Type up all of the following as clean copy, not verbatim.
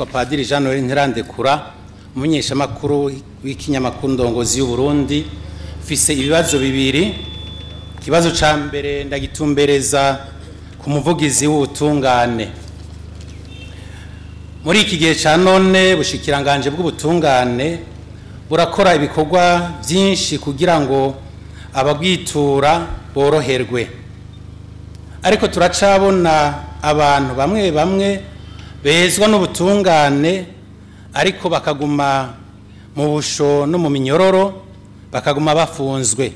Nitwa Padiri Jean Noel Ntirandekura, umumenyeshamakuru w'ikinyamakuru Ndongozi y'Uburundi. Mfise ibibazo bibiri. Ikibazo ca mbere ndagitumbereza ku muvugizi w'ubutungane. Muri iki gihe ca none, bushikiranganje bw'ubutungane burakora ibikorwa byinshi kugira ngo ababwitura boroherwe, ariko turacabona abantu bamwe bamwe bezwa n'ubutungane ariko bakaguma mu busho no mu minyororo, bakaguma bafunzwe.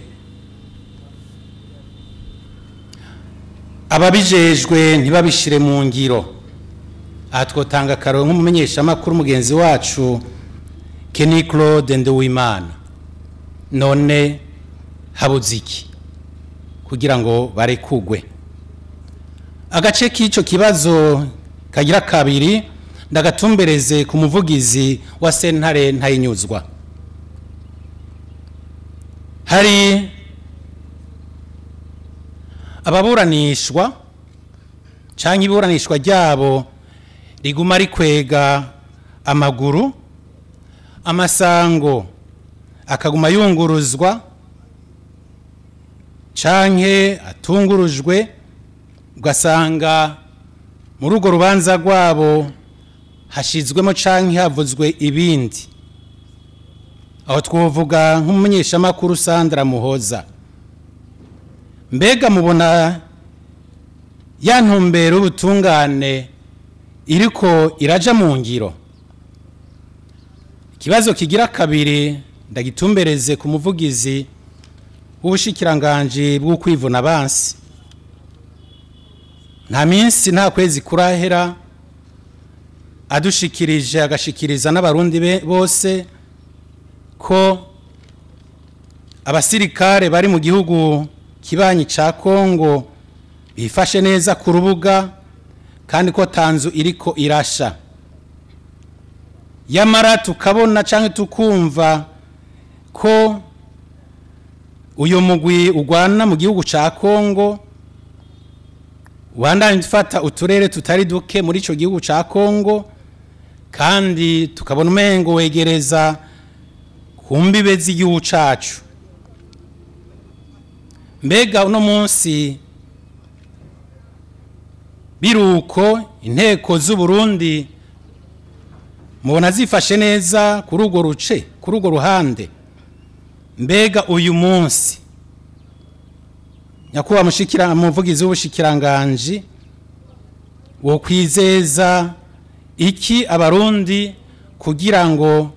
Ababijejwe ntibabishire mu ngiro. Aha twotanga akarorero nk'umumenyeshamakuru mugenzi wacu Kenny Claude Nduwimana. None habuze iki kugira ngo barekugwe? Agace k'ico kibazo kagira kabiri ndagatumbereze ku muvugizi wa sentare Ntayinyuzwa. Hari ababuranishwa canke iburanishwa ryabo riguma rikwega amaguru, amasango akaguma yunguruzwa canke atungurujwe, ugasanga muri urwo rubanza rwabo hashizwemo canke havuzwe ibindi. Aho twovuga nk'umumenyeshamakuru Sandra Muhoza. Mbega mubona ya ntumbero y'ubutungane iriko iraja mu ngiro? Ikibazo kigira kabiri ndagitumbereze ku muvugizi w'ubushikiranganji bw'ukwivuna abansi. Nta minsi nta kwezi kurahera adushikirije agashikiriza n'abarundi bose ko abasirikare bari mu gihugu kibanyi ca Kongo bifashe neza ku rubuga kandi ko tanzu iriko irasha. Yamara tukabona canke tukumva ko uyo mugwi ugwana mu gihugu ca Kongo ubandanya ufata uturere tutari duke muri ico gihugu ca Kongo, kandi tukabona umengo wegereza ku mbibe z'igihugu cacu. Mbega uno munsi biruko inteko z'Uburundi mubona zifashe neza kuri urwo ruce, kuri urwo ruhande? Mbega uyu munsi nyakuba mushikira muvugizi w'ubushikiranganji wo kwizeza iki abarundi kugira ngo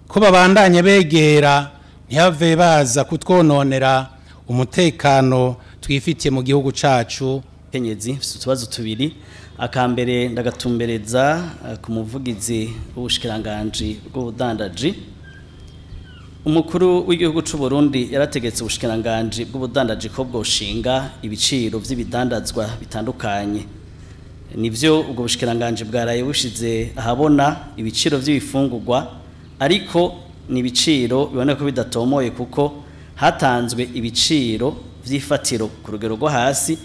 ko babandanye begera ntihave baza kutwononera umutekano twifitiye mu gihugu cacu? Kenyezi, mfise utubazo tubiri. Akambere ndagatumbereza ku muvugizi w'ubushikiranganji bw'ubudandaji. Umukuru w'igihugu c'u Burundi yarategetse ubushikiranganji bw'ubudandaji ko bwoshinga ibiciro vy'ibidandazwa bitandukanye. Nivyo, ubwo bushikiranganji bwaraye bushize ahabona ibiciro vy'ibifungurwa, ariko ni ibiciro biboneka ko bidatomoye, kuko hatanzwe ibiciro vy'ifatiro ku rugero rwo hasi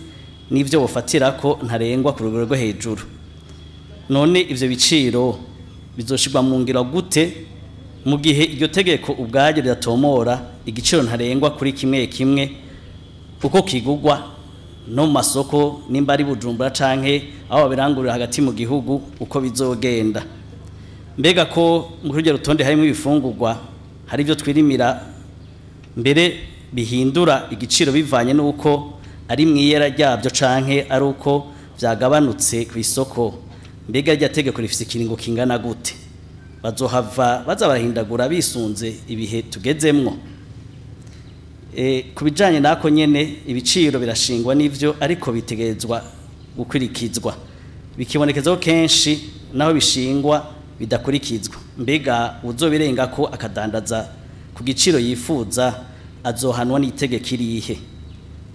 n'ivyo bofatirako ntarengwa ku rugero rwo hejuru. None ivyo biciro bizoshirwa mu ngiro gute mu gihe iryo tegeko ubwaryo ridatomora igiciro ntarengwa kuri kimwe kimwe uko kigugwa no mu masoko, nimba ari Bujumbura canke aho babirangurira hagati mu gihugu, uko bizogenda? Mbega ko muri urwo rutonde harimo ibifungurwa, hari ibyo twirimira mbere bihindura igiciro bivanye n'uko ari mwiyera ryabyo canke ari uko vyagabanutse ku isoko, mbega rya tegeko rifise ikiringo kingana gute? Bazohava baza barahindagura bisunze ibihe tugezemwo? Ku bijanye nako nyene, ibiciro birashingwa n'ivyo, ariko bitegerezwa gukurikizwa. Bikibonekezaho kenshi naho bishingwa bidakurikizwa. Mbega uzobirenga ko akadandaza ku giciro yifuza azohanwa n'itegeko irihe?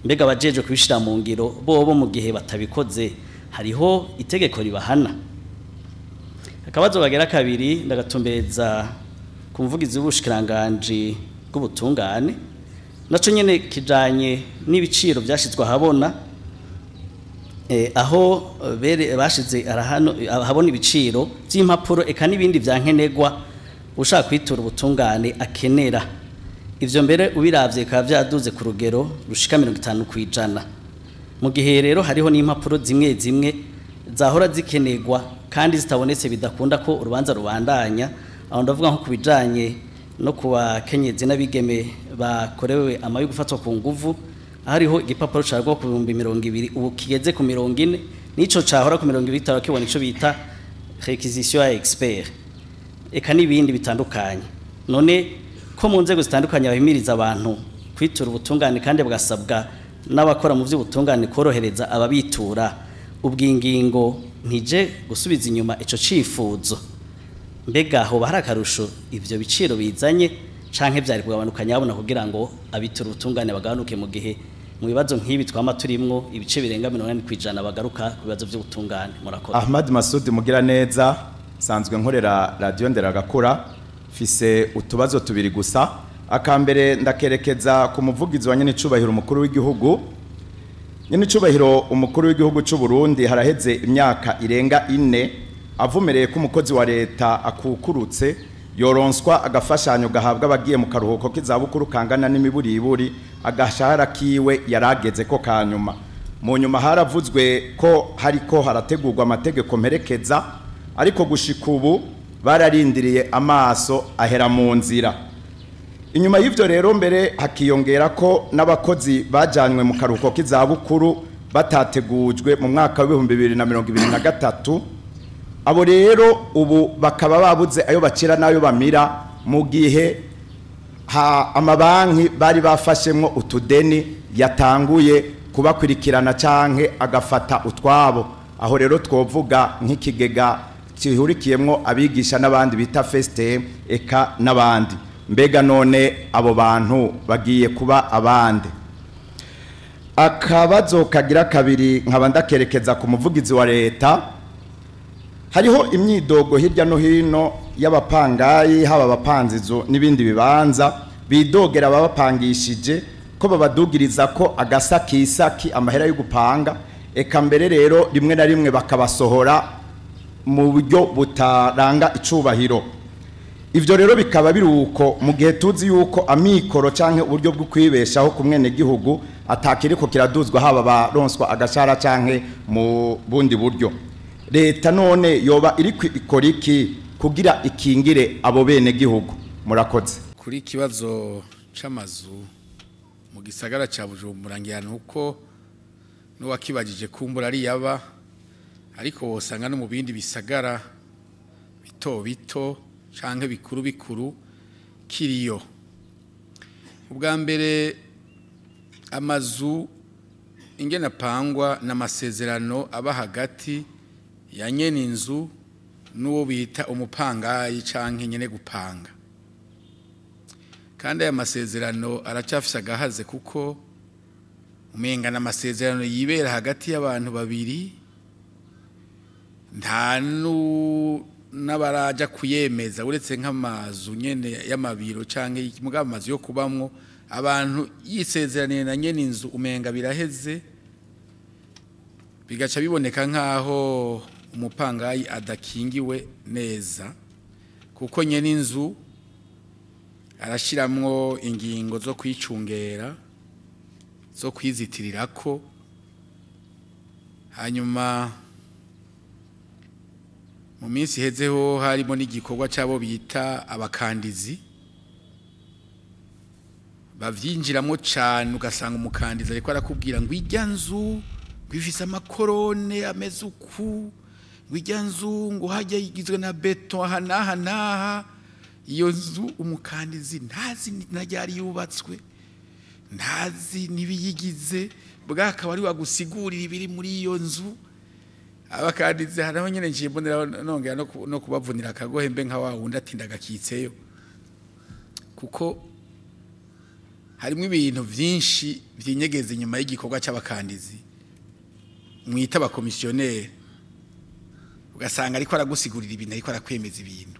Mbega abajeje kubishira mu ngiro bobo mu gihe batabikoze hariho itegeko ribahana? Akabazo bagera kabiri ndagatumbereza ku muvugizi w'ubushikiranganji bw'ubutungane, naco nyene kijanye n'ibiciro vyashizwe ahabona. Aho bashize ahabona ibiciro by'impapuro eka n'ibindi vyankenerwa ushaka kwitura ubutungane akenera. Ivyo mbere ubiravye bikaba vyaduze ku rugero rushika 50%. Mu gihe rero hariho n'impapuro zimwe zimwe zahora zikenerwa kandi zitabonetse bidakunda ko urubanza rubandanya. Aho ndavuga nko kubijanye no kubakenyezi n'abigeme bakorewe amabi gufatwa ku nguvu, hariho igipapuro carwo ku 20,000 ubu kigeze ku 40, nico cahora ku 20 kibona ico bita réquisition à expert, eka n'ibindi bitandukanye. None ko mu nzego zitandukanye bahimiriza abantu kwitura ubutungane kandi bagasabwa n'abakora mu vy'ubutungane korohereza ababitura, ubwingingo ntije gusubiza inyuma ico cifuzo? Mbega hoba hari akarusho ivyo biciro bizanye canke vyari kugabanuka nyabona kugira ngo abitura ubutungane bagabanuke, mu gihe mu bibazo nk'ibi twama turimwo ibice birenga 80% bagaruka ku bibazo vy'ubutungane? Murakoze. Ahmad Masudi Mugiraneza, sanzwe nkorera Radio Nderagakura, fise utubazo tubiri gusa. Akambere ndakerekeza ku muvugizi wa nyenicubahiro umukuru w'igihugu. Nyenicubahiro umukuru w'igihugu c'u Burundi haraheze imyaka irenga 4 avumereye ko umukozi wa leta akukurutse yoronswa agafashanyo gahabwa abagiye mu karuhuko k'izabukuru kangana n'imiburiburi agashahara kiwe yarageze ko kanyuma. Mu nyuma haravuzwe ko hariko harategurwa amategeko mperekeza, ariko gushika ubu bararindiriye amaso ahera mu nzira. Inyuma y'ivyo rero mbere hakiyongera ko n'abakozi bajanywe mu karuhuko k'izabukuru batategujwe mu mwaka wa 2023. Abo rero ubu bakaba babuze ayo bakira n'ayo bamira, mu gihe amabanki bari bafashemwo utudeni yatanguye kubakurikirana canke agafata utwabo. Aho rero twovuga nk'ikigega kihurikiyemwo abigisha n'abandi bita FSTM eka n'abandi. Mbega none abo bantu bagiye kuba abandi? Akabazo kagira kabiri nkaba ndakerekeza ku muvugizi wa leta. Hariho imyidogo hirya no hino y'abapangayi, haba abapanzizo n'ibindi bibanza, bidogera ababapangishije ko babadugiriza ko agasakisaki amahera yo gupanga, eka mbere rero rimwe na rimwe bakabasohora mu buryo butaranga icubahiro. Ivyo rero bikaba biruko mu gihe tuzi yuko amikoro canke uburyo bwo kwibeshaho ku mwene gihugu atakiriko kiraduzwa, haba baronswa agashara canke mu bundi buryo. Leta none yoba iri ikora iki kugira ikingire abo bene gihugu? Murakoze. Kuri kibazo c'amazu mu gisagara ca Bujumbura, ngira nuko n'uwakibajije kumbura ari yaba, ariko wosanga no mu bindi bisagara bito bito canke bikuru bikuru kiriyo. Ubwa mbere amazu ingene apangwa n'amasezerano aba hagati ya nyene inzu n'uwo bita umupangayi canke nyene gupanga. Kandi aya masezerano aracafise agahaze, kuko umenga n'amasezerano yibera hagati y'abantu babiri, nta n'abaraja kuyemeza uretse nk'amazu nyene y'amabiro canke mugabo amazu yo kubamwo abantu yisezeraniye na nyene inzu umenga biraheze, bigaca biboneka nkaho umupangayi adakingiwe neza, kuko nyene inzu arashiramwo ingingo zo kwicungera, zo kwizitirirako. Hanyuma mu minsi hezeho harimo n'igikorwa cyabo bita abakandizi, bavyinjiramo cyane, ugasanga umukandizi ariko arakubwira ngo ijya nzu ngo ifise amakorone ameze uku, ngo ijya nzu ngo hajya igizwe na beton aha n'aha n'aha. Iyo nzu umukandizi ntazi na ryari yubatswe, ntazi n'ibiyigize, bwakaba ari wagusigurira ibiri muri iyo nzu. Abakandizi haraho nyene ngiye mbonera nongera no kubavunira akagohe mbe nka wa wundi atinda agakitseyo, kuko harimo ibintu vyinshi vyinyegeza inyuma y'igikorwa c'abakandizi mwita abakomisiyoneri, ugasanga ariko aragusigurira ibintu, ariko arakwemeza ibintu.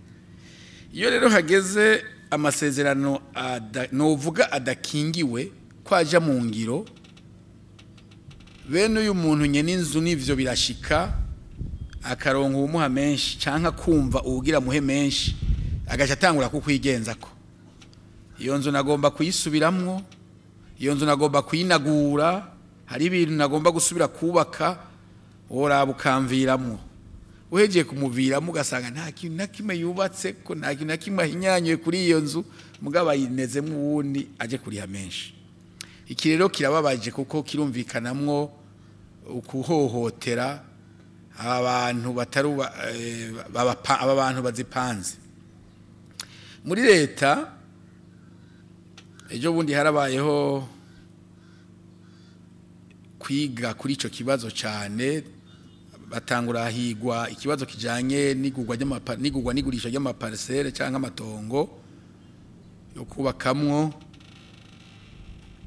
Iyo rero hageze amasezerano novuga adakingiwe kwaja mu ngiro, Bene uyu muntu nyene inzu nivyo birashika akaronka umuha menshi canka kumva uwugira muhe menshi, agaca atangura kukwigenzako. Iyo nzu nagomba kuyisubiramwo, iyo nzu nagomba kuyinagura, hari ibintu nagomba gusubira kubaka, woraba ukamviramwo. Uhejeje kumuviramo ugasanga nta kintu na kimwe yubatse ko, nta kintu na kimwe ahinyanyuye kuri iyo nzu, mugabo ayinezemwo uwundi aje kuriha menshi. Iki rero kirababaje kuko kirumvikanamwo ukuhohotera abantu bataruba, aba bantu bazipanze. Muri leta ejo bundi harabayeho kwiga kuri ico kibazo cyane, batangura higwa ikibazo kijanye n'igurwa ry'amapa, n'igurwa n'igurisha ry'amaparcelle canke amatongo yo kubakamwo.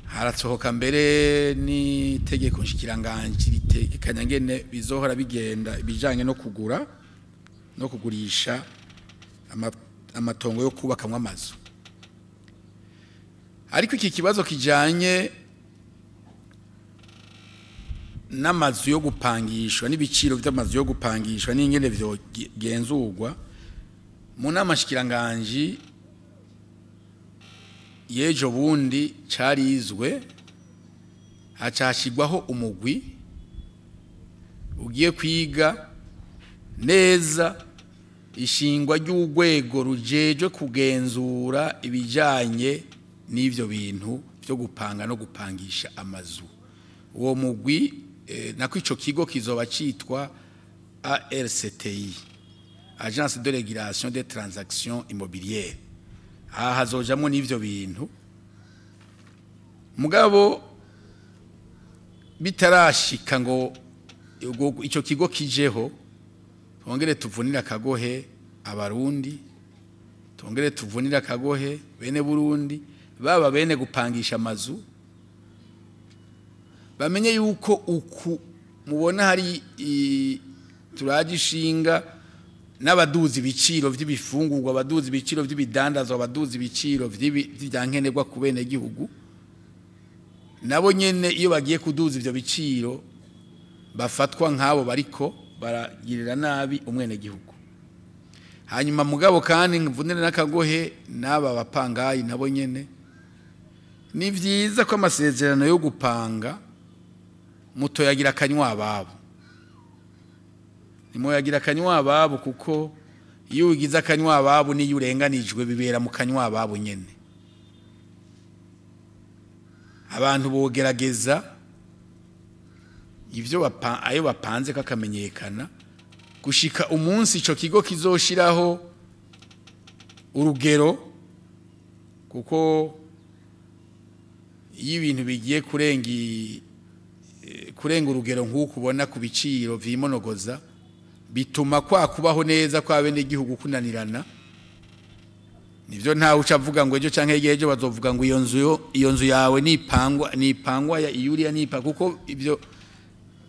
Harasohoka mbere n'itegeko nshikiranganji ritegekanya ngene bizohora bigenda ibijanye no kugura no kugurisha amatongo yo kubakamwo amazu. Ariko iki kibazo kijanye n'amazu yo gupangishwa n'ibiciro by'amazu yo gupangishwa n'ingene vyogenzurwa, mu nama nshikiranganji yejo bundi carizwe, hacashigwaho umugwi ugiye kwiga neza ishingwa ry'urwego rujejwe kugenzura ibijanye n'ivyo bintu byo gupanga no gupangisha amazu. Uwo mugwi nako ico kigo kizoba citwa ARCTI, Agence de Régulation des Transactions Immobilières. Aha hazojamwo n'ivyo bintu, mugabo bitarashika ngo ico kigo kijeho, twongere tuvunira akagohe abarundi, twongere tuvunira akagohe bene Burundi, baba bene gupangisha amazu, bamenye yuko uku mubona hari turagishinga n'abaduzi ibiciro vy'ibifungurwa, abaduzi ibiciro vy'ibidandazwa, abaduzi ibiciro vy'ivyankenerwa ku bene gihugu, nabo nyene iyo bagiye kuduza ivyo biciro bafatwa nk'abo bariko baragirira nabi umwene gihugu. Hanyuma mugabo kandi mvunire n'akagohe n'aba bapangayi nabo nyene, ni vyiza ko amasezerano yo gupanga mutoyagira akanywa ababo. Nimoyagira akanywa ababo, kuko iyo ugize akanywa ababo niyo urenganijwe bibera mu kanywa ababo nyene. Abantu bogerageza ivyo ayo bapanze kakamenyekana gushika umunsi ico kigo kizoshiraho urugero, kuko iyo ibintu bigiye kurenga urugero nk'uko ubona ku biciro vyimonogoza, bituma kwa kubaho neza kwa bene igihugu kunanirana. Nivyo ntawe uca avuga ngo ejo canke hirya ejo bazovuga ngo iyo nzu yawe nipangwa, nipangwa ya iyuriya nipa, kuko ivyo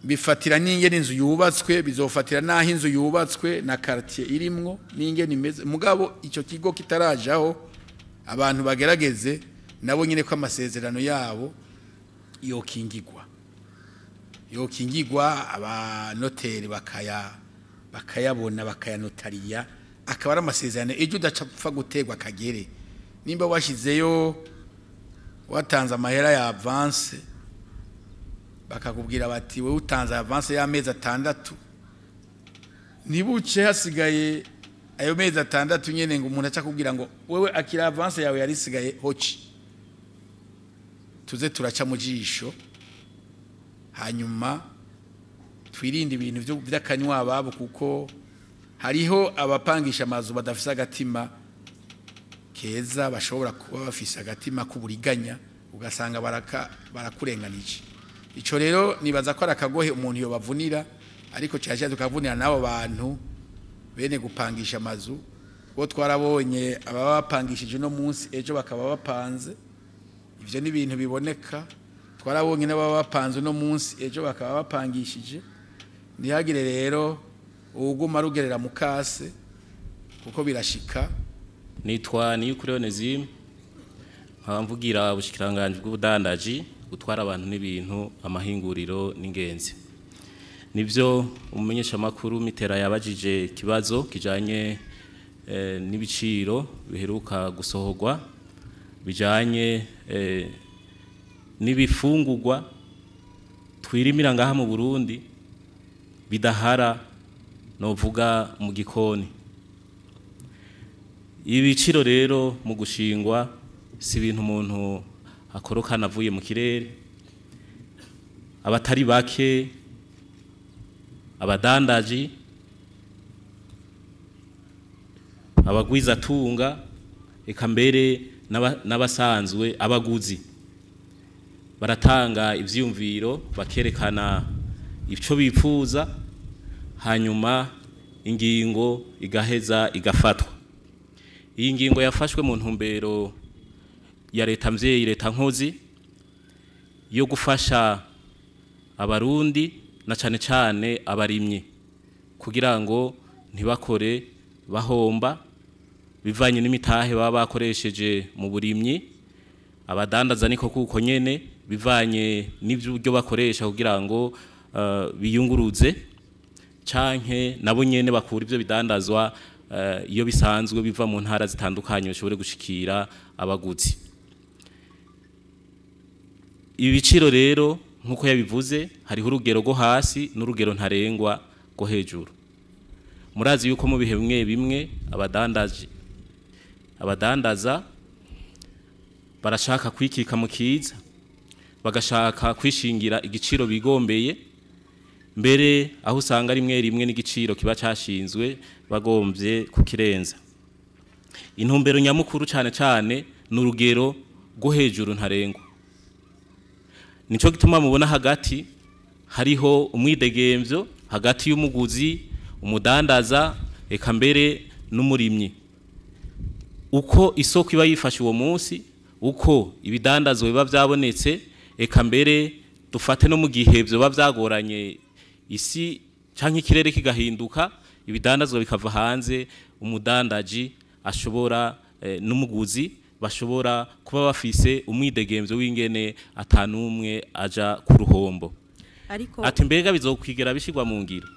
bifatira n'ingene inzu yubatswe, bizofatira naho inzu yubatswe na quartier irimwo n'ingene imeze. Mugabo ico kigo kitarajaho, abantu bagerageze nabo nyine ko amasezerano yabo yokingigwa, yokingigwa abanoteri bakayabona bakayanotariya, akaba ari amasezerano ejo udapfa gutegwa kagere. Nimba washizeyo watanze amahera ya avance, bakakubwira bati wewe utanze avance y'amezi 6, nibuce hasigaye ayo mezi 6 nyene, ngo umuntu aca kubwira ngo wewe akira avance yawe yari isigaye hoci. Tuze turaca mu jisho, hanyuma twirinde ibintu vy'akanywa ababo, kuko hariho abapangisha amazu badafise agatima keza, bashobora kuba bafise agatima k'uburiganya, ugasanga barakurenganije. Ico rero nibaza ko arakagohe umuntu yo bavunira, ariko cyaje tukavunira nabo bantu bene gupangisha amazu, kuko twarabonye ababa bapangishije no munsi ejo bakaba bapanze. Ivyo ni ibintu biboneka. Twarabonye n'ababa bapanze no munsi ejo bakaba bapangishije. Ntihagire rero uwuguma rugerera mu kase, kuko birashika. Nitwa Niyukuri Onesime, nkaba mvugira ubushikiranganji bw'ubudandaji. gutwara abantu n'ibintu, amahinguriro n'ingenzi. Nivyo umumenyeshamakuru Mitera yabajije ikibazo kijanye n'ibiciro biheruka gusohorwa bijanye n'ibifungurwa twirimira ngaha mu Burundi bidahara novuga mu gikoni. Ibiciro rero mu gushingwa si ibintu umuntu akorokana avuye mu kirere. Abatari bake, abadandaji, abagwizatunga, eka mbere n'abasanzwe abaguzi baratanga ivyiyumviro, bakerekana ico bipfuza, hanyuma ingingo igaheza igafatwa. Iyi ngingo yafashwe mu ntumbero ya leta mvyeyi, leta nkozi, yo gufasha abarundi na cane cane abarimyi kugira ngo ntibakore bahomba bivanye n'imitahe baba bakoresheje mu burimyi. Abadandaza niko kuko nyene bivanye n'ivyo bakoresha kugira ngo biyunguruze canke nabo nyene bakura ivyo bidandazwa iyo bisanzwe biva mu ntara zitandukanye bashobore gushikira abaguzi. Ibiciro rero nkuko yabivuze, hariho urugero rwo hasi n'urugero ntarengwa rwo hejuru. Murazi yuko mu bihe bimwe bimwe abadandaza barashaka kwikika mu kiza, bagashaka kwishingira igiciro bigombeye, mbere aho usanga rimwe rimwe n'igiciro kiba cashinzwe bagombye kukirenza. Intumbero nyamukuru cane cane n'urugero rwo hejuru ntarengwa. Nico gituma mubona hagati hariho umwidegemvyo hagati y'umuguzi, umudandaza, eka mbere n'umurimyi. Uko isoko iba yifashe uwo munsi, uko ibidandazwa biba vyabonetse, eka mbere dufate no mu gihe vyoba vyagoranye isi canke ikirere kigahinduka, ibidandazwa bikava hanze, umudandaji ashobora n'umuguzi bashobora kuba bafise umwidegemvyo w'ingene atanumwe aja ku ruhombo. Ariko ati mbega bizokwigera bishirwa mu ngiro?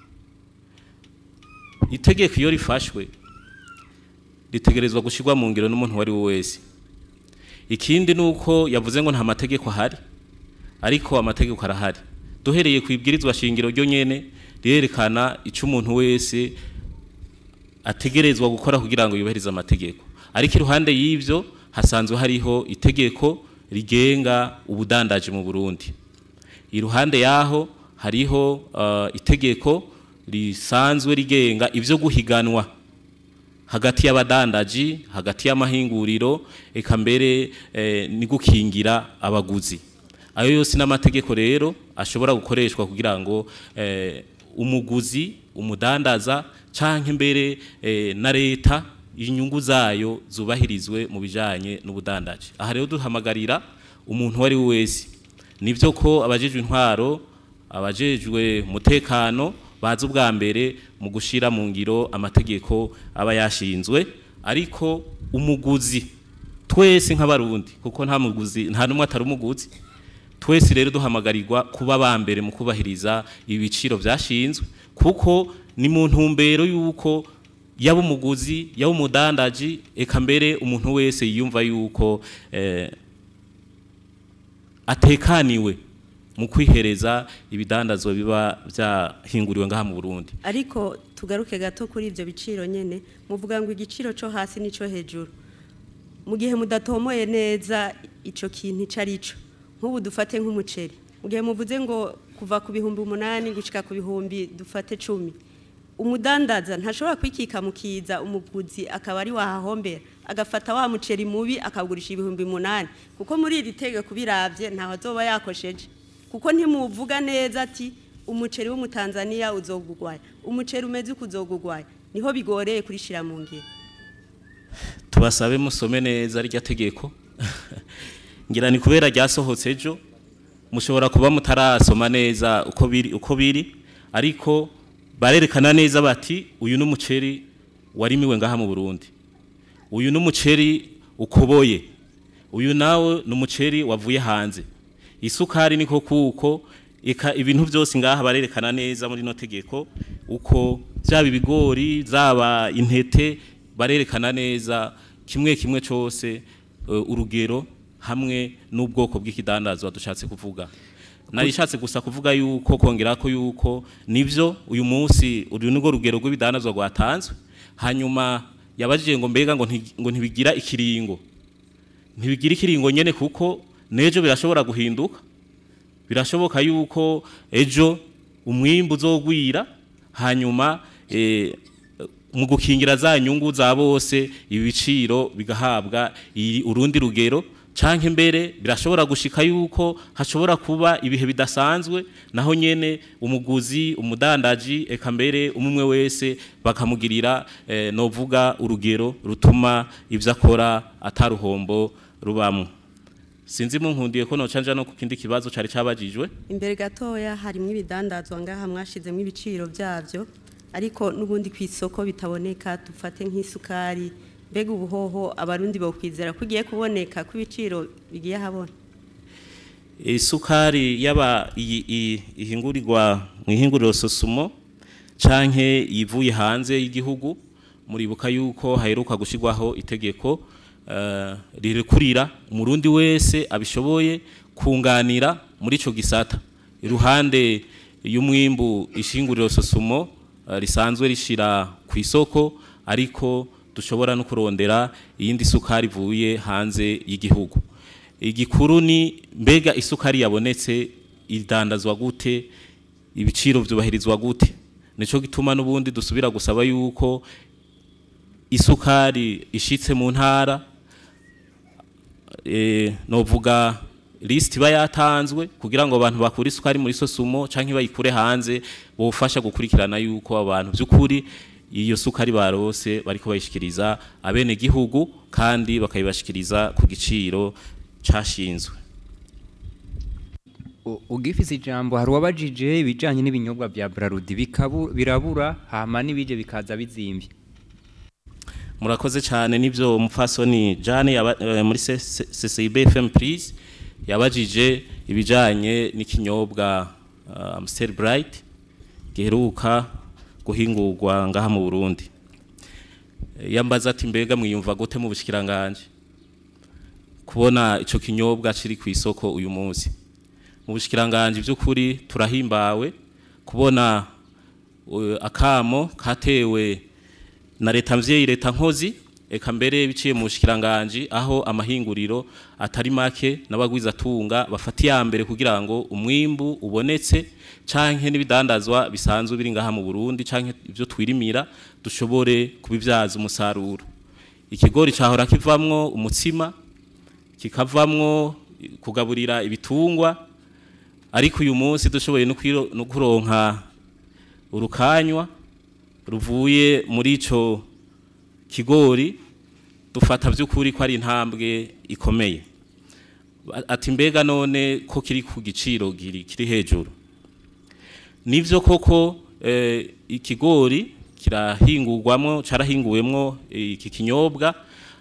Itegeko iyo rifashwe ritegerezwa gushirwa mu ngiro n'umuntu wari we wese. Ikindi nuko yavuze ngo nta mategeko ahari, ariko amategeko arahari. Duhereye ku ibwirizwa shingiro ryo nyene rirerekana ico umuntu wese ategerezwa gukora kugira ngo yubahirize amategeko. Ariko iruhande y'ivyo hasanzwe hariho itegeko rigenga ubudandaji mu Burundi. Iruhande yaho hariho itegeko risanzwe rigenga ivyo guhiganwa hagati y'abadandaji, hagati y'amahinguriro, eka mbere ni gukingira abaguzi. Ayo yose n'amategeko rero ashobora gukoreshwa kugira ngo umuguzi, umudandaza canke mbere na leta inyungu zayo zubahirizwe mu bijanye n'ubudandaji. Aha rero duhamagarira umuntu wari wese, nivyo ko abajejwe intwaro, abajejwe umutekano baza ubwa mbere mu gushira mu ngiro amategeko aba yashinzwe, ariko umuguzi twese nk'abarundi, kuko nta muguzi nta numwe atari umuguzi, twese rero duhamagarirwa kuba ba mbere mu kubahiriza ibiciro vyashinzwe, kuko ni mu ntumbero yuko yaba umuguzi, yaba umudandaji, eka mbere umuntu wese yiyumva yuko atekaniwe mu kwihereza ibidandazwa biba vyahinguriwe ngaha mu Burundi. Ariko tugaruke gato kuri ivyo biciro nyene, muvuga ngo igiciro co hasi nico hejuru. Mu gihe mudatomoye neza ico kintu ico arico, nk'ubu dufate nk'umuceri, mu gihe muvuze ngo kuva ku 8,000 gushika ku 10,000, umudandaza ntashobora kwikika mukiza, umuguzi akaba ari wahahombera agafata wa muceri mubi akagurisha 8,000, kuko muri iri tegeko biravye ntaho azoba yakosheje, kuko ntimuvuga neza ati umuceri wo mu Tanzania uzogugwaye, umuceri umeze ukuzogugwaye. Niho bigoreye kurishira mu ngiro. Tubasabe musome neza rya tegeko. Ngira ni kubera ryasohotse ejo, mushobora kuba mutarasoma neza uko biri, ariko barerekana neza bati uyu n'umuceri warimiwe ngaha mu Burundi, uyu n'umuceri ukoboye, uyu nawe n'umuceri wavuye hanze. Isukari niko kuko eka ibintu byose ngaha barerekana neza muri no tegeko uko byaba ibigori zaba intete, barerekana neza kimwe kimwe cyose urugero hamwe n'ubwoko bw'ikidandazwa dushatse kuvuga. Narishatse gusa kuvuga yuko kongera ko yuko nivyo uyu munsi uru nirwo rugero rw'ibidandazwa rwatanzwe. Hanyuma yabajije ngo mbega ngo ntibigira ikiringo, ntibigira ikiringo nyene kuko nejo birashobora guhinduka. Birashoboka yuko ejo umwimbu uzogwira, hanyuma mu gukingira za nyungu za bose ibiciro bigahabwa urundi rugero, canke mbere birashobora gushika yuko hashobora kuba ibihe bidasanzwe, naho nyene umuguzi, umudandaji, eka mbere umwe wese bakamugirira novuga urugero rutuma ivyo akora ataruhombo rubamwo. Sinzi munkundiye ko nocanja no kukindi kibazo cari cabajijwe. Imbere gatoya harimwo ibidandazwa ngaha mwashizemwo ibiciro byavyo, ariko n'ubundi kw'isoko bitaboneka. Dufate nk'isukari, mbega ubuhoho abarundi bokwizera ko igiye kuboneka, ko ibiciro bigiye habona? Isukari yaba ihingurirwa mu ihinguriro Sosumo canke yivuye hanze y'igihugu, muribuka yuko haheruka gushirwaho itegeko rirekurira umurundi wese abishoboye kunganira muri ico gisata. Iruhande y'umwimbu ishinguriro Sosumo risanzwe rishira ku isoko, ariko dushobora no kurondera iyindi sukari ivuye hanze y'igihugu. Igikuru ni mbega isukari yabonetse idandazwa gute, ibiciro vyubahirizwa gute? Nico gituma n'ubundi dusubira gusaba yuko isukari ishitse mu ntara, novuga list iba yatanzwe kugira ngo abantu bakure isukari muri Sosumo canke bayikure hanze, bofasha gukurikirana yuko abantu by'ukuri iyo sukari barose bariko bayishikiriza abene gihugu kandi bakayibashikiriza ku giciro cashinzwe. Ugifise ijambo, hari uwabajije ibijanye n'ibinyobwa vya Brarudi birabura, hama n'ibije bikaza bizimvye. Murakoze cyane. Nivyo, umupfasoni Jane muri CCIB FM Please yabajije ibijanye n'ikinyobwa Amstel Bright giheruka guhingurwa ngaha mu Burundi. Yambaza ati mbega mwiyumva gute mu bushikiranganje kubona ico kinyobwa kiri ku isoko uyu munsi? Mu bushikiranganje by'ukuri turahimbawe kubona akamo katewe na leta mvyeyi, leta nkozi, eka mbere biciye mu bushikiranganje, aho amahinguriro atari make n'abagwizatunga bafata iya mbere kugira ngo umwimbu ubonetse canke n'ibidandazwa bisanzwe biri ngaha mu Burundi canke ivyo twirimira dushobore kubivyaza umusaruro. Ikigori cahora kivamwo umutsima, kikavamwo kugaburira ibitungwa, ariko uyu munsi dushoboye no kuronka urukanywa ruvuye muri ico kigori, dufata by'ukuri ko ari intambwe ikomeye. Ati mbega none ko kiri ku giciro kiri hejuru? Nivyo koko, ikigori kirahingurwamo, carahinguwemwo iki kinyobwa,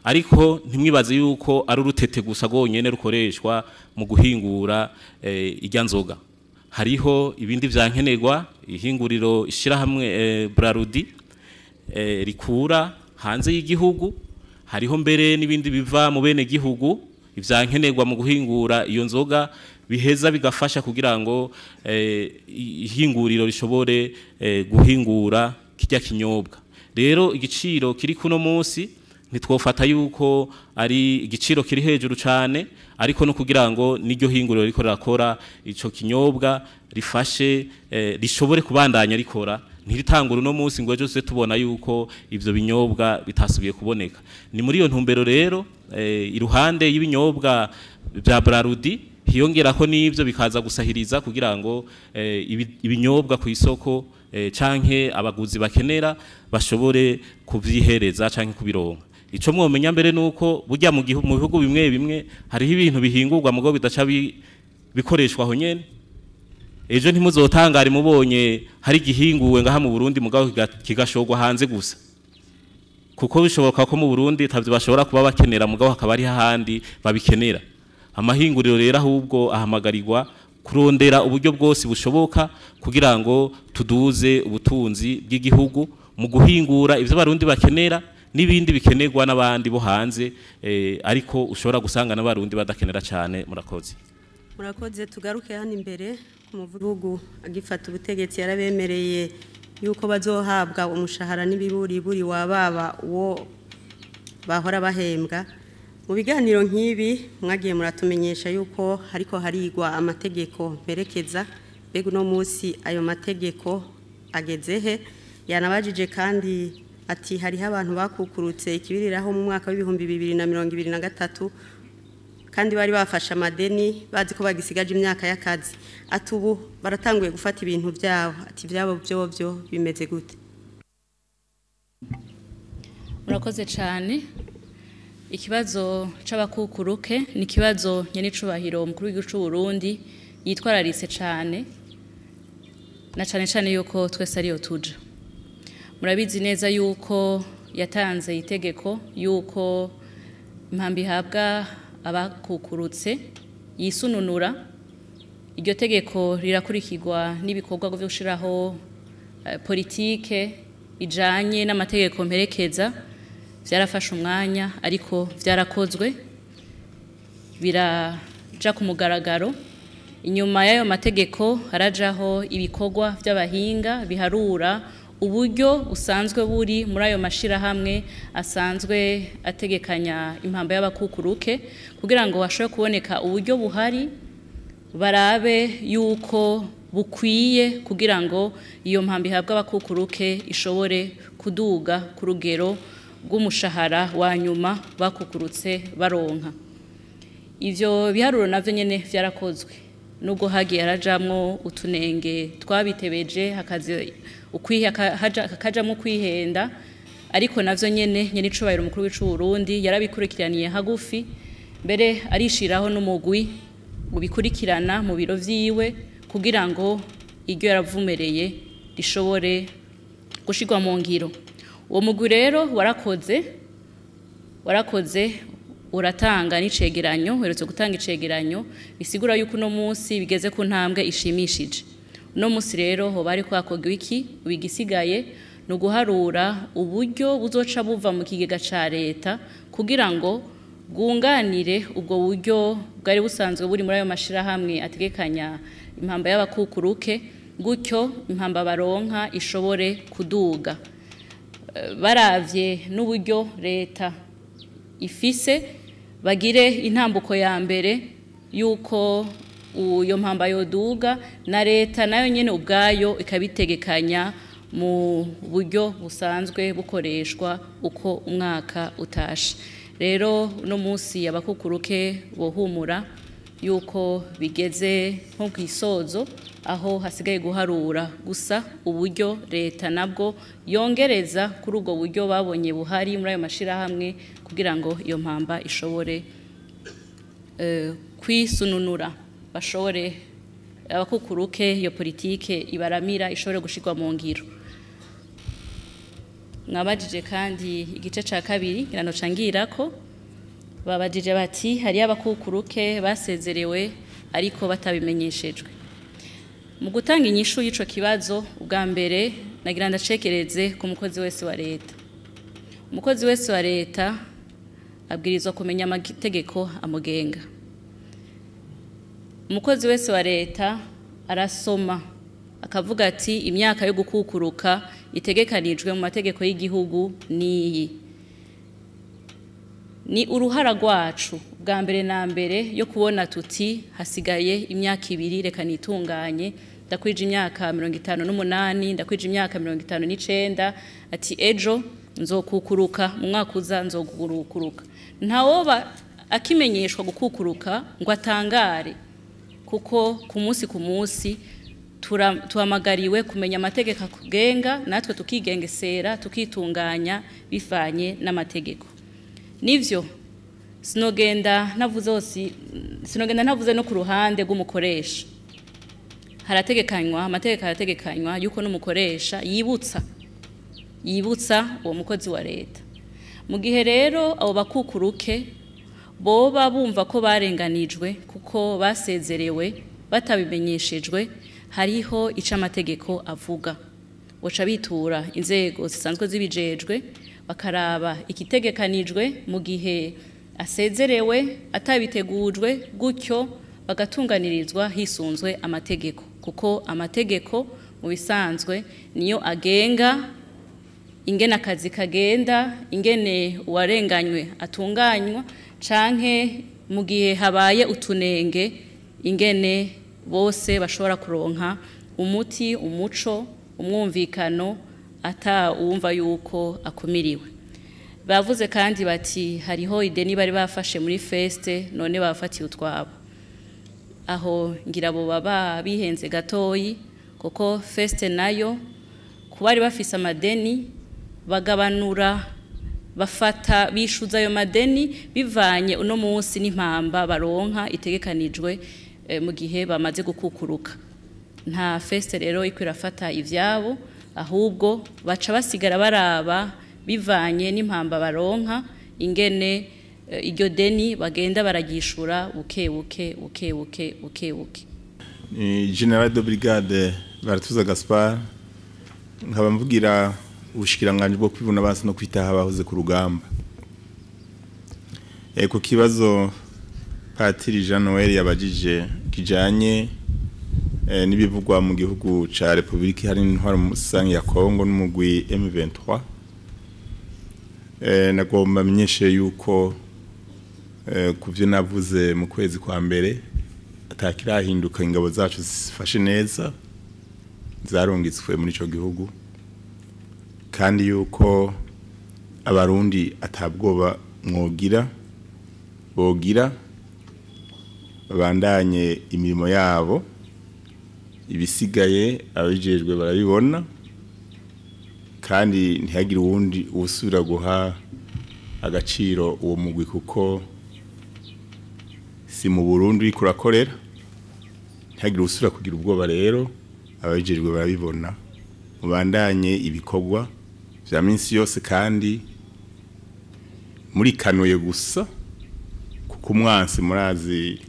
ariko ntimwibaze yuko ari urutete gusa rwonyene rukoreshwa mu guhingura irya nzoga. Hariho ibindi vyankenerwa ihinguriro ishirahamwe Brarudi rikura hanze y'igihugu, hariho mbere n'ibindi biva mu bene gihugu, ivyankenerwa mu guhingura iyo nzoga biheza bigafasha kugira ngo ihinguriro rishobore guhingura kirya kinyobwa. Rero igiciro kiri kuno munsi ntitwofata yuko ari igiciro kiri hejuru cyane, ariko no kugira ngo n'iryo hinguriro riko rirakora ico kinyobwa rifashe rishobore kubandanya rikora, ntiritangure uno munsi ngo ejo tuze tubona yuko ivyo binyobwa bitasubiye kuboneka. Ni muri iyo ntumbero rero iruhande y'ibinyobwa bya Brarudi hiyongera ko n'ivyo bikaza gusahiriza kugira ngo ibinyobwa ku isoko canke abaguzi bakenera bashobore kuvyihereza canke kubironka. Ico mwomenya mbere nuko burya mu bihugu bimwe bimwe hariho ibintu bihingurwa mugo bidaca bikoreshwa aho nyene. Ejo ntimuzotangare mubonye hari igihinguwe ngaha mu Burundi mugabo kigashogwa hanze gusa, kuko bishoboka ko mu Burundi tavyo bashobora kuba bakenera, mugabo hakaba ari hahandi babikenera. Amahinguriro rero ahubwo ahamagarirwa kurondera uburyo bwose bushoboka kugira ngo tuduze ubutunzi bw'igihugu mu guhingura ivyo Abarundi bakenera n'ibindi bikenerwa n'abandi bo hanze, ariko ushobora gusanga n'Abarundi badakenera cyane. Murakoze. Murakoze. Tugaruke hano imbere ku muvugu agifata ubutegetsi yarabemereye yuko bazohabwa umushahara n'ibiburiburi wababa uwo bahora bahembwa. Mu biganiro nk'ibi mwagiye muratumenyesha yuko hariko harigwa amategeko mperekeza, mbega uno munsi ayo mategeko ageze he? Yanabajije kandi ati hariho abantu bakukurutse ikibiriraho mu mwaka w'ibihumbi 2023 kandi bari bafashe amadeni bazi ko bagisigaje imyaka y'akazi, ati ubu baratanguye gufata ibintu byabo, ati ibyabo byobyo bimeze gute? Murakoze cyane. Ikibazo c'abakukuruke ni ikibazo nyenicubahiro umukuru w'igihugu c'u Burundi yitwararitse cyane, na cyane cyane yuko twese ariyo tuja. Murabizi neza yuko yatanze itegeko yuko impambi ihabwa abakukurutse yisununura. Iryo tegeko rirakurikirwa n'ibikorwa byo gushiraho politike ijanye n'amategeko mperekeza. Byarafashe umwanya ariko byarakozwe, biraja ku mugaragaro. Inyuma y'ayo mategeko harajaho ibikorwa by'abahinga biharura uburyo busanzwe buri muri ayo mashirahamwe asanzwe ategekanya impamba y'abakukuruke, kugira ngo hashobore kuboneka uburyo buhari, barabe yuko bukwiye kugira ngo iyo mpamba ihabwa abakukuruke ishobore kuduga ku rugero rw'umushahara wa nyuma bakukurutse baronka. Ivyo biharuro navyo nyene vyarakozwe, nubwo hagiye harajamwo utunenge twabitebeje, hakaze hakajamwo kwihenda, ariko navyo nyene nyenicubahiro umukuru w'icu Burundi yarabikurikiraniye hagufi, mbere arishiraho n'umugwi ubikurikirana mu biro vyiwe kugira ngo iryo yaravumereye rishobore gushirwa mu ngiro. Uwo mugwi rero warakoze uratanga n'icegeranyo, uherutse gutanga icegeranyo bisigura yuko uno munsi bigeze ku ntambwe ishimishije. Uno munsi rero hoba hariko hakorwa iki? Igisigaye ni uguharura uburyo buzoca buva mu kigega ca leta kugira ngo bwunganire ubwo buryo bwari busanzwe buri muri ayo mashirahamwe ategekanya impamba y'abakukuruke, gutyo impamba baronka ishobore kuduga. Baravye n'uburyo leta ifise, bagire intambuko ya mbere yuko uyo mpamba yoduga, na leta nayo nyene ubwayo ikabitegekanya mu buryo busanzwe bukoreshwa uko umwaka utashe. Rero uno munsi abakukuruke bohumura yuko bigeze nko kw'isozo, aho hasigaye guharura gusa uburyo leta nabwo yongereza kuri ubwo buryo babonye buhari muri ayo mashirahamwe kugira ngo iyo mpamba ishobore kwisununura, bashobore abakukuruke iyo politike ibaramira ishobore gushirwa mu ngiro. Mwabajije kandi igice ca kabiri ngira no cangirako, babajije bati hari abakukuruke basezerewe ariko batabimenyeshejwe. Mu gutanga inyishu y'ico kibazo, ubwa mbere nagira ndacekereze ku mukozi wese wa leta. Umukozi wese wa leta abwirizwa kumenya amategeko amugenga. Umukozi wese wa leta arasoma akavuga ati imyaka yo gukukuruka itegekanijwe mu mategeko y'igihugu niyi. Ni uruhara rwacu bwa mbere na mbere yo kubona tuti hasigaye imyaka 2, reka nitunganye, ndakwije imyaka 58, ndakwije imyaka 59, ati ejo nzokukuruka, mu mwaka uza nzokukuruka. Ntawoba akimenyeshwa gukukuruka ngo atangare, kuko ku munsi ku munsi tuhamagariwe kumenya amategeko akugenga, natwe tukigengesera tukitunganya bifanye n'amategeko. Nivyo sinogenda navuze hose, sinogenda navuze no ku ruhande rw'umukoresha. Harategekanywa amategeko, harategekanywa yuko n'umukoresha yibutsa uwo mukozi wa leta. Mu gihe rero abo bakukuruke boba bumva ko barenganijwe kuko basezerewe batabimenyeshejwe, hariho ico amategeko avuga. Boca bitura inzego zisanzwe zibijejwe bakaraba ikitegekanijwe mu gihe asezerewe atabitegujwe, gutyo bagatunganirizwa hisunzwe amategeko, kuko amategeko mu bisanzwe niyo agenga ingene akazi kagenda, ingene uwarenganywe atunganywa, canke mu gihe habaye utunenge ingene bose bashobora kuronka umuti, umuco, umwumvikano ata uwumva yuko akumiriwe. Bavuze kandi bati hariho ideni bari bafashe muri feste none bafatiye utwabo. Aho ngira bo baba bihenze gatoyi, kuko feste nayo kubari bafise amadeni bagabanura, bafata bishuza ayo madeni bivanye uno munsi n'impamba baronka itegekanijwe mu gihe bamaze gukukuruka. Nta feste rero iko irafata ivyabo, ahubwo baca basigara baraba bivanye n'impamba baronka ingene iryo deni bagenda baragishura buke buke buke buke buke buke. Ni General de Brigade Baratuza Gaspard, nkaba mvugira ubushikiranganje bwo kwivuna abansi no kwitaha abahoze ku rugamba. Ku kibazo Patiri Jean Noel yabajije kijanye n'ibivugwa mu gihugu ca Republika Iharanira Intwaro Rusangi ya Kongo n'umugwi M23, nagomba menyeshe yuko kuvyo navuze mu kwezi kwa mbere atakirahinduka, ingabo zacu zifashe neza zarungitswe muri ico gihugu, kandi yuko abarundi atabwoba mwogira bogira babandanye imirimo yabo, ibisigaye abijejwe barabibona, kandi ntihagire uwundi usubira guha agaciro uwo mugwi, kuko si mu Burundi uriko urakorera. Ntihagire usubira kugira ubwoba rero, ababijejwe barabibona, mubandanye ibikorwa vya minsi yose kandi murikanuye gusa, kuko umwansi murazi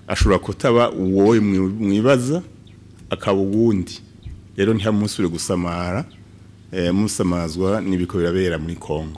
ashobora kutaba uwo mwibaza akaba uwundi. Rero ntihamusubire gusamara, musamazwa n'ibiko birabera muri Kongo.